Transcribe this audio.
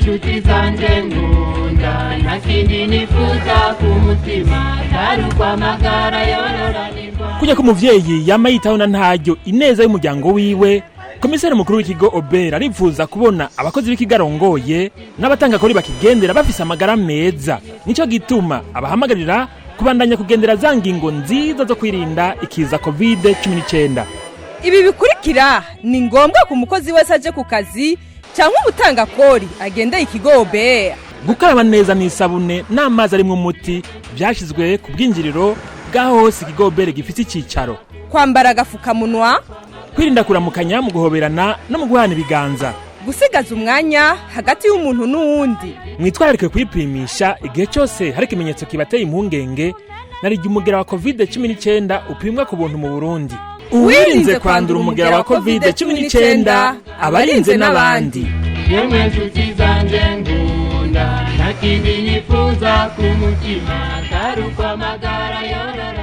Nshuti zanje nkunda, nta kindi nifuza ku mutima atari uko amagara yororanirwa. Kujya ko umuvyeyi yama yitaho na ntaryo ineza y'umuryango wiwe, komiseri mukuru w'ikigo OBR arifuza kubona abakozi b'ikigo arongoye n'abatanga kori bakigendera bafise amagara meza. Nico gituma abahamagarira kubandanya kugendera za ngingo nziza zo kwirinda ikiza COVID-19. Ibi bikurikira ni ngombwa ku mukozi wese aje ku kazi cyangwa umutanga kori agendeye ikigo OBR: Gukaraba neza n'isabune n'amazi arimwo umuti byashyizwe ku bwinjiriro bw'aho hose ikigo OBR gifite icyicaro. Kwambara agafukamunwa. Kwirinda kuramukanya mu guhoberana no mu guhana ibiganza. Gusigaza umwanya hagati y'umuntu n'uwundi. Mwitwararike kwipimisha igihe cyose hari ikimenyetso kibateye impungenge, narirya umugera wa COVID-19 upimwa ku buntu mu Burundi. Uwirinze kwandura umugera wa COVID-19 aba arinze n'abandi. Yemwe nshuti zanje nkunda, nta kindi nifuza ku mutima atari uko amagara yorora.